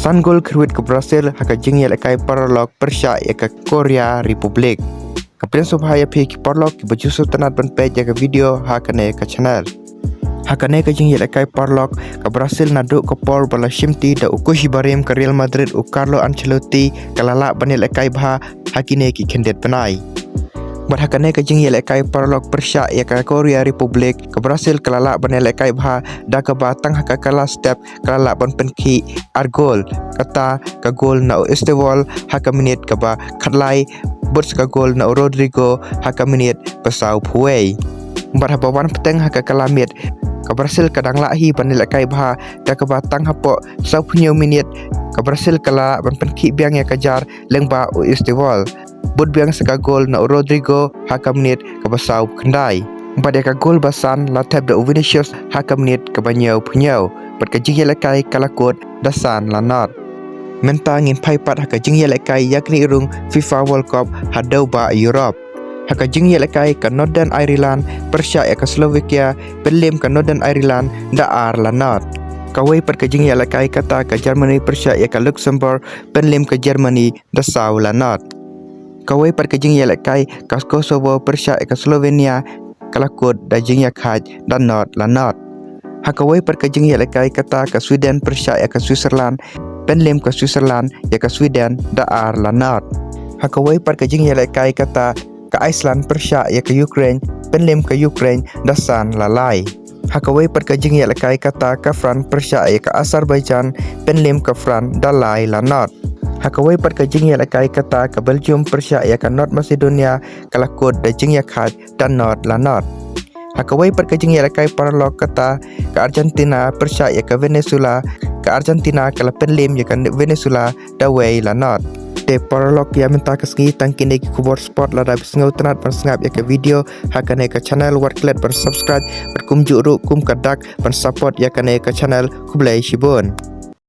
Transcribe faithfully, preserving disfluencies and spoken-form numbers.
San gol khyrwit ka Brazil ha ka jingïalehkai paralok pyrshah ïa ka Korea Republic. Ka pyrshah bha ïa phi ki paralok kiba ju sngewtynnat ban peit ïa ka video ha kane ka channel. Ha kane ka jingïalehkai paralok ka Brazil naduh ka por ba la shimti da u coach barim ka Real Madrid u Carlo Ancelotti ka la lah ban ïalehkai bha ha kine ki khyndiat bnai. Bad ha kane ka jingïalehkai paralok pyrshah ïa ka Korea Republic ka Brazil ka la lah ban ïalehkai bha da kaba tang ha ka kylla step ka la lah ban pynkhih ar gol. Kata ka gol na u Estevao ha ka minit kaba khatlai, bad sa ka gol na u Rodrygo ha ka minit ba sawphew wei. Bad haba wan bteng ha ka kylla miet ka Brazil ka dang lah hi ban ïalehkai bha da kaba tang hapoh sawphew hynñiew minit ka Brazil ka la lah ban pynkhih biang ïa ka jar lyngba u Estevao. Bud biang sa ka gol na u Rodrygo ha ka minit kaba sawphew khyndai. Bad ïa ka gol ba san la thep da u Vinicius ha ka minit kaba hynñiewphew hynñiew. Bad ka jingïalehkai ka la kut da san la nod. Mynta ngin phai pat ha ka jingïalehkai ïaknieh rung FIFA World Cup ha dewbah Europe. Ha ka jingïalehkai ka Northern Ireland pyrshah ïa ka Slovakia pynliem ka Northern Ireland da ar la nod. Kawei pat ka jingïalehkai kata ka Germany pyrshah ïa ka Luxembourg pynliem ka Germany da saw la nod. Kawei pat ka jingïalehkai ka Kosovo pyrshah ïa ka Slovenia ka la kut da jingïakhaid da nod la nod. Ha kawei pat ka jingïalehkai kata ka Sweden pyrshah ïa ka Switzerland pynliem ka Switzerland ïa ka Sweden da ar la nod. Ha kawei pat ka jingïalehkai kata ka Iceland pyrshah ïa ka Ukraine pynliem ka Ukraine da san la lai. Ha kawei pat ka jingïalehkai kata ka France pyrshah ïa ka Azerbaijan pynliem ka France da lai la nod. Ha kawei pat ka jingïalehkai kata ka Belgium pyrshah ïa ka North Macedonia ka la kut da jingïakhaid da nod la nod. Ha kawei pat ka jingïalehkai paralok kata ka Argentina pyrshah ïa ka Venezuela, ka Argentina ka la pynliem ïa ka Venezuela da wei la nod. Te paralok ïa mynta ka sngi tang kine ki khubor sport. Lada phi sngewtynnat ban sngap ïa ka video ha kane ka channel wat klet ban subscribe bad kumjuh ruh kum ka dak ban support ïa kane ka channel. Khublei shibun.